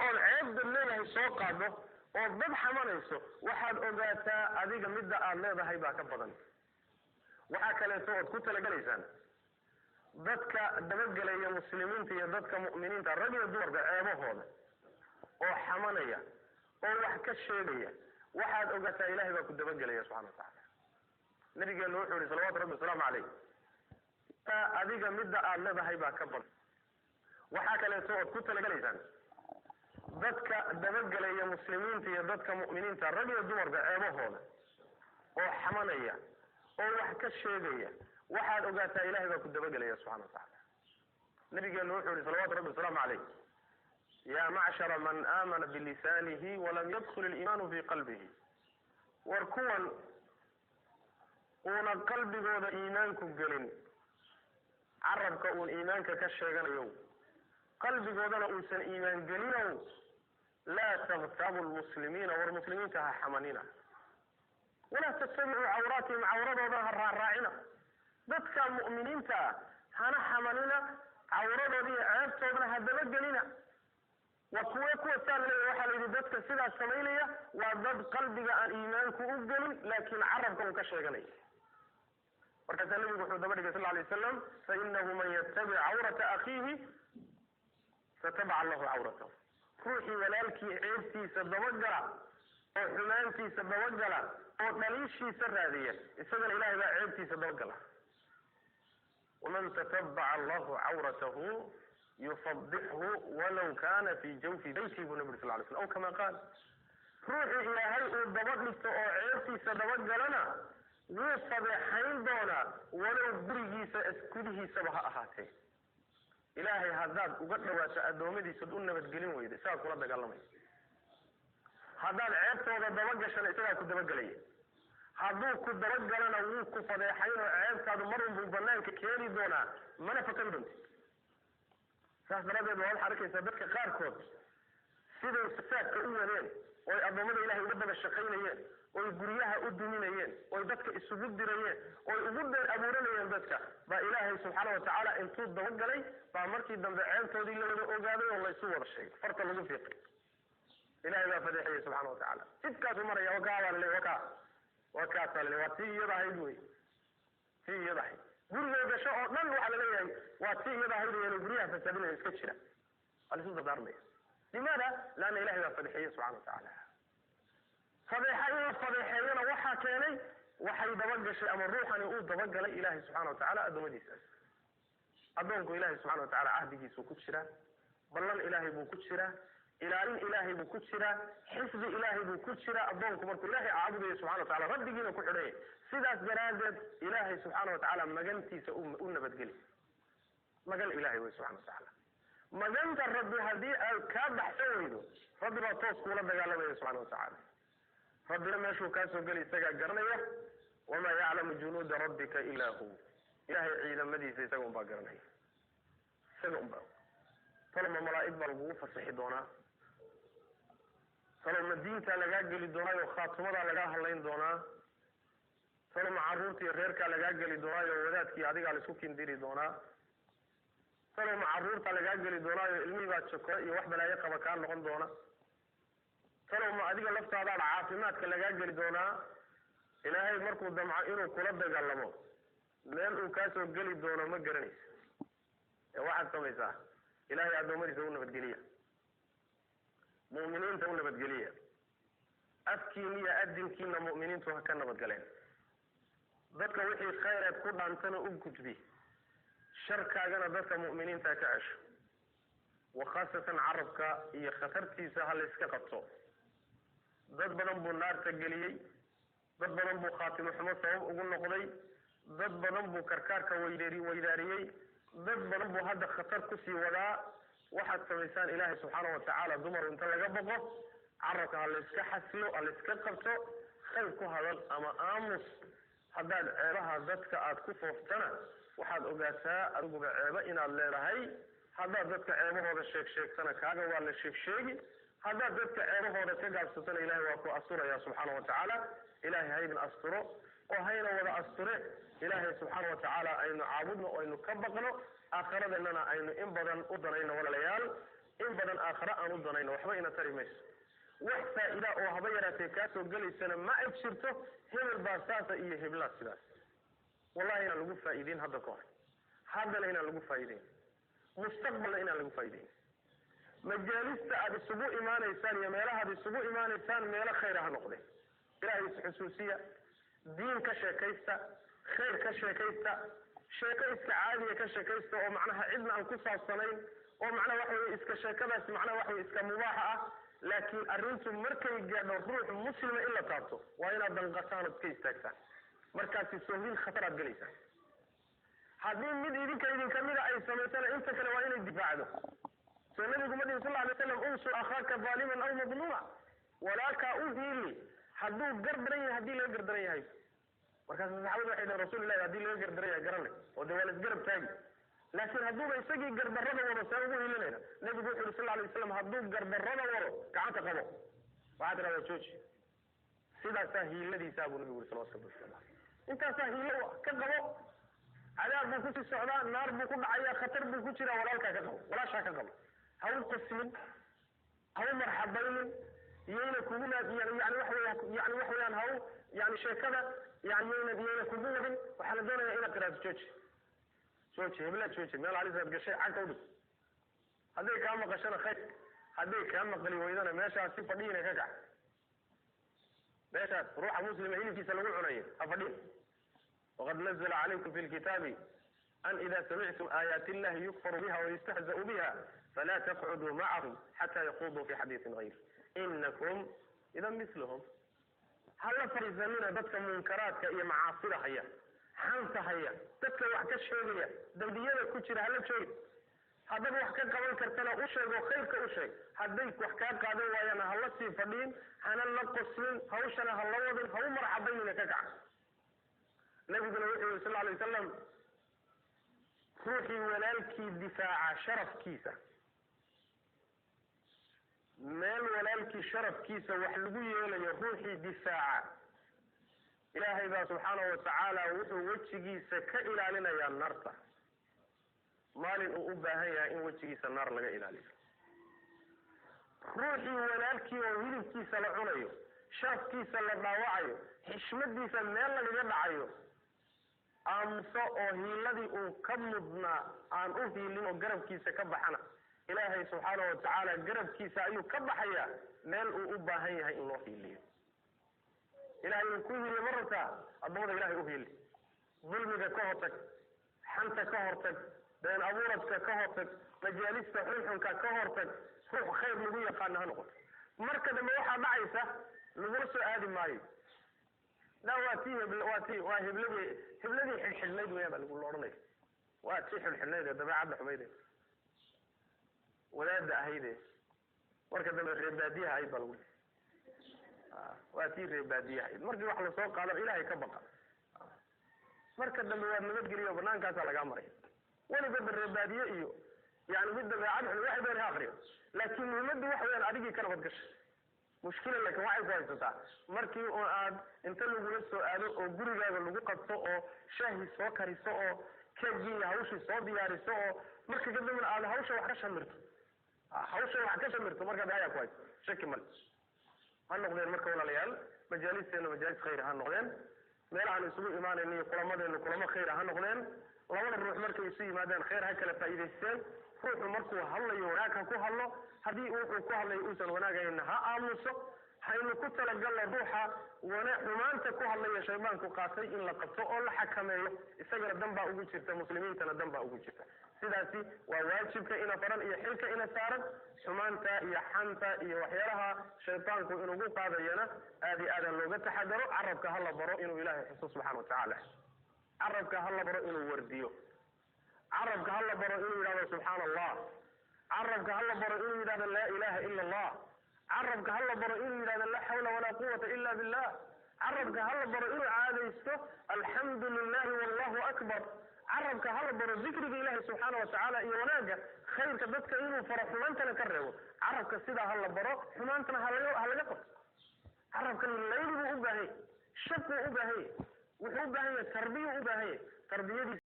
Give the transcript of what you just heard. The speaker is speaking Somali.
Ood ceebda leeyahay soo qaado oo dad xamanayso, waxaad ogaataa adiga midda aad leedahay baa ka badan. Waxaa kaleeto ood ku talagelaysaan dadka dabagelaya muslimiinta iyo dadka mu'miniinta, rag iyo dumarka, ceebahooda oo xamanaya oo wax ka sheegaya, waxaad ogaataa Ilahay baa ku dabagelaya subxana wa tacaala. Nabigeenu wuxuu yihi salawatu rabbi wasalaamu caleyh, adiga midda aad leedahay baa ka badan. Waxaa kaleeto ood ku talagelaysaan dadka dabagelaya muslimiinta iyo dadka mu'miniinta, rag iyo dumarka, ceebahooda oo xamanaya oo wax ka sheegaya, waxaad ogaataa Ilahay baa ku dabagelaya subxana wa tacaala. Nabigeenu wuxuu yihi salawatu rabbi wasalaamu caleyh, ya macshara man aamana bilisaanihi walam yadkul iliimaanu fi qalbihi. War kuwan uuna qalbigooda iimaanku gelin, carabka uun iimaanka ka sheeganayo, qalbigoodana uusan iimaan gelinow, laa taktabu lmuslimiina, war muslimiinta ha xamanina, walaa tattabicuu cawraatihim, cawradoodana ha raaraacina. Dadka mu'miniinta ah hana xamanina, cawradooda iyo ceebtoodana ha dabagelina. Waa kuwe kuwa saa laleeya? Waxaa la yidhi dadka sidaas samaynaya waa dad qalbiga aan iimaanku u gelin, laakiin carabka uu ka sheeganaya. Markaasaa nabigu wuxuu daba dhigay sal lay wasalam, fainahu man yattabic cawrata akhiihi fatabaca allahu cawratahu. Ruuxii walaalkii ceebtiisa dabagala oo xumaantiisa dabagala oo dhaliishiisa raadiya, isagana Ilahay baa ceebtiisa dabagala. Waman tatabaca allahu cawratahu yufadixhu walaw kana fi jawfi beyti, buu nabi uri sal lay slam, aw kama qaal. Ruuxii Ilaahay uu daba dhigto oo ceebtiisa dabagalana wuu fadeexayn doonaa, walow gurigiisa gudihiisaba ha ahaatee. Ilaahay haddaad uga dhawaato addoommadiisaad u nabadgelin weyda, isagaa kula dagaalamaya. Haddaad ceebtooda dabagashana, isagaa ku dabagelaya. Hadduu ku dabagalana, wuu ku fadeexayn oo ceebtaadu marun buu banaanka keeni doonaa, mana fakan doonti. Saas daraaddeed waa waxaad arkaysaa dadka qaarkood siday fasaadka u wadeen oy addoommada Ilahay uga daba shaqaynayeen, oy guryaha u duminayeen, oy dadka isugu dirayeen, oy ugu been abuuranayeen dadka, baa Ilaahay subxaana watacaala intuu dabagalay baa markii dambe ceebtoodii la wada ogaaday oo laysu wada sheegay, farta lagu fiiqay. Ilahay baa fadeexiyey subxana watacaala. Jidkaasuu maraya, wakaa baa laleey, wakaa wakaasaa laleey, waa tii iyada ahayd wey, tii iyada ahayd. Gurigoo gasho oo dhan waxaa laleeyahay waa tii iyada ahayd weyn, guryaha fasaadinaya, iska jira. Waa laisu dardaarmaya. Limaada? Laanna Ilahay baa fadeexiyey subxana watacaala. Fadeexa in la fadeexeeyana waxaa keenay waxay dabagashay ama ruuxani uu dabagalay Ilahay subxana watacaala addoommadiisaas. Addoonku Ilahay subxana watacaala cahdigiisuu ku jiraa, ballan Ilaahay buu ku jiraa, ilaalin Ilaahay buu ku jiraa, xifdi Ilaahay buu ku jiraa. Addoonku markuu Ilahay caabudayo subxana watacala, rabbigiina ku xidhanya, sidaas daraaddeed Ilaahay subxaana watacaala magantiisa u nabadgeli. Magan Ilahay wey subxana watacaala. Maganta Rabbi haddii ay kaa baxsan weydo, Rabbi baa toos kuula dagaalamaya subxana watacaala. Rabbina meeshuu kaa soo geli isagaa garanaya. Wamaa yaclamu junuuda rabbika ilaa hu. Ilahay ciidamadiisa isaga un baa garanaya, isaga un baa. Taloma malaa'ig baa lagugu fasixi doonaa? Taloma diintaa lagaa geli doonaayo khaatumadaa lagaa hadlayn doonaa? Taloma carruurta iyo reerkaa lagaa geli doonaayo wadaadkii adigaa laisku kindiri doonaa? Taloma carruurtaa lagaa geli doonaayo ilmihii baa jokore iyo wax balaayo qaba kaa noqon doona? Taloma adiga laftaadaada caafimaadka lagaa geli doonaa? Ilaahay markuu damco inuu kula dagaalamo, meel uu kaasoo geli doono ma garanaysa. Ee waxaad samaysaa, Ilahay addoommadiisa u nabadgeliya, mu'miniinta u nabadgeliya. Afkiina iyo adinkiina mu'miniintu ha ka nabadgaleen. Dadka wixii khayreed ku dhaantana u gudbi, sharkaagana dadka mu'miniinta ka cesho. Wa khaasatan carabka iyo khatartiisa ha layska qabto. Dad badan buu naarta geliyey, dad badan buu khaatimo xumo sabab ugu noqday, dad badan buu karkaarka weydeeri weydaariyey, dad badan buu hadda khatar kusii wadaa. Waxaad samaysaan, Ilaahay subxaana watacaala dumar inta laga boqo, carabka ha layska xasilo, ha layska qabto. Khayr ku hadal ama aamus. Haddaad ceebaha dadka aad ku fooftana, waxaad ogaataa adiguba ceebo inaad leedahay. Haddaad dadka ceebahooda sheeg sheegtana, kaaga waa la sheeg sheegi. Haddaad dadka ceebahooda ka gaabsatana, Ilahay waa ku asturaya subxaana watacaala. Ilahay haydin asturo oo hayna wada asture. Ilaahay subxaana watacaala aynu caabudno oo aynu ka baqno, aakhiradeenana aynu in badan u danayno. Walaalayaal, in In badan aakhare aan u danayno waxba ina tari mayso. Wax faa'iida oo haba yaraatee kaasoo gelaysana ma ay jirto. Hebel baa saasa iyo heblaa sidaas, wallahi inaan lagu faa'iideyn hadda ka hor, haddana inaan lagu faa'iideyn, mustaqbalna inaan lagu faa'iideyn. Majaalista aada isugu imaanaysaan iyo meelahaad isugu imaanaysaan meelo khayra ha noqdeen. Ilaahay isxusuusiya, diin ka sheekaysta, khayr ka sheekaysta, sheeko iska caadiya ka sheekaysta oo macnaha cidna aan ku saabsanayn, oo macnaha waxa weye iska sheekadaas macnaha waxa weye iska mubaaxa ah. Laakiin arrintu markay gaadho ruux muslima in la taabto, waa inaad danqataan ood iska istaagtaan. Markaasi soohin khatar aad gelaysaan. Haddii mid idinka idinkamida ay samaysana, inta kale waa inay difaacdo. Soo nabigu ma dhihin sal lla alay slam: "Unsur akhaaka zaaliman aw madluuma"? Walaalkaa u hiili hadduu gardaran yahay, haddii laga gardaran yahay. Markaas saxaabadu waxay dhaheen: "Rasuul Illahi, haddii laga gardaran yahay garanay oo dee waa la isgarab taagi, laakiin hadduuba isagii gardarrada wado, see ugu hiilinayna?" Nabigu wuxu yidhi sal lla alay waslam: "Hadduu gardarrada wado, gacanta qabo, waxaad tidhahdaa jooji." Sidaasaa hiiladiisaa buu nabigu yuri salawatu rabbi wasalam aleyh. Intaasaa hiilo u ah. Ka qabo, cadaab buu kusii socdaa, naar buu ku dhacaya, khatar buu ku jiraa. Walaalkaa ka qabo, walaashaa ka qabo. Ha u qoslin, ha u marxabaynin, yayna kugu yani waxa weya yani waxa weyaan ha u yani sheekada yani yayna kugu wadin. Waxaa la doonaya inaad tidhahdo: "Jooji, jooji, hebla, jooji, meel halisaad gashay, cagta udhig." Hadday kaa maqashana khayr, hadday kaa maqli weydana meeshaas si fadhiyina ka kac. Meeshaas ruuxa muslima hilibkiisa lagu cunayo ha fadhiin. Waqad nazla calaykum fi lkitaabi an ida samictum aayaati illahi yukfaru biha wayustahza'u biha falaa taqcuduu macahum xata yaquduu fi xadiisin gayr, inakum idan miluhum. Hala fadhiisanina dadka munkaraadka iyo macaasida haya, xanta haya, dadka wax ka sheegaya, dambiyada ku jira hala joogi. Haddaad wax ka qaban kartana u sheeg oo khayrka u sheeg. Hadday wax kaa qaadan waayana hala sii fadhiin, hana la qoslin, hawshana ha la wadin, ha u marxabaynina, ka kaca. Nabiguna wuxuu yidhi sal alay wasalam: "Ruuxii walaalkii difaaca sharafkiisa, meel walaalkii sharafkiisa wax lagu yeelayo ruuxii difaaca, Ilaahay baa subxaanahu watacaala wuxuu wejigiisa ka ilaalinayaa naarta maalin uu u baahan yahay in wejigiisa naar laga ilaaliyo. Ruuxii walaalkii oo hilibkiisa la cunayo, sharafkiisa la dhaawacayo, xishmadiisa meel lagaga dhacayo aamuso oo hiiladii uu ka mudnaa aan u hiilin oo garabkiisa ka baxana, Ilaahay subxaanahu watacaala garabkiisa ayuu ka baxayaa meel uu u baahan yahay in loo hiiliyo." Ilahay inuu ku hiiliyo ma rabtaa? Addamada Ilahay u hiili. Dulmiga ka hortag, xanta ka hortag, been abuuradka ka hortag, majaalista xunxunka ka hortag. Ruux khayr lagu yaqaana ha noqoto. Marka dambe waxaa dhacaysa lagula soo aadi maayo: "La, waa tii hebl, waa tii, waa hebladii, hebladii xidhxidhnayd weyaan" baa lagu odhanaya. "Waa tii xidhxidhnayd ee dabeecadda xumayd, wadaada ahayde, marka dambe reer baadiyaha ahayd" baa lagu. "Waa tii reer baadiyaha ahayd." Markii wax lasoo qaado, Ilaahay ka baqa. Marka dambe waad nabadgeliyo, banaankaasaa lagaa maray. Weligoodba reer baadiye iyo yani mid dabeecad xun waxay doon ha akriyo, laakiin muhiimaddu waxa weyaan adigii ka nabad gashay mushkila. Laakiin waxay ku haysataa markii oo aad inta lagula soo aado oo gurigaaga lagu qabto oo shaahi soo kariso oo keegii iyo hawshii soo diyaariso oo marka kadambena aad hawsha wax ka shamirto, hawsha wax ka shamirto, markaa ayaa ku hayso shaki male. Ha noqdeen marka, walaalayaal, majaalisteena majaalis khayr ha noqdeen. Meelahaan isugu imaanayno iyo kulamadeenu kulamo khayra ha noqdeen. Labada ruux markay isu yimaadaan khayr ha kala faa'iidaysteen. Ruuxu markuu hadlayo wanaag ha ku hadlo. Haddii wuxuu ku hadlayo uusan wanaagayna, ha aamuso. Haynu ku talagalno ruuxa wana xumaanta ku hadlaya shaydaanku qaatay in la qabto oo la xakameeyo. Isagana dan baa ugu jirta, muslimiintana dan baa ugu jirta. Sidaasi waa waajibka ina faran iyo xilka ina saaran. Xumaanta iyo xanta iyo waxyaalaha shaydaanku inugu qaadayana aad iyo aadaan looga taxadaro. Carabka ha la baro inuu Ilaahay xuso subxana watacaala. Carabka ha la baro inuu wardiyo. Carabka ha la baro inuu yidhahdo "Subxaana Allah". Carabka ha la baro inuu yidhahdo "Laa ilaha ila Allah". Carabka ha la baro inuu yidhahdo "Laa xawla walaa quwata illa billah". Carabka ha la baro inuu caadaysto "Alxamdu lilahi wallahu akbar". Carabka ha la baro dikriga Ilahi subxaana watacaala iyo wanaagga khayrka dadka inuu faro, xumaantana ka reebo. Carabka sidaa ha la baro, xumaantana halaga qabto. Carabkan layli buu u baahan yahy, shaquu u baahan yahy, wuxuu u baahan yahay tarbiya, u baahan yahay tarbiyadiisa.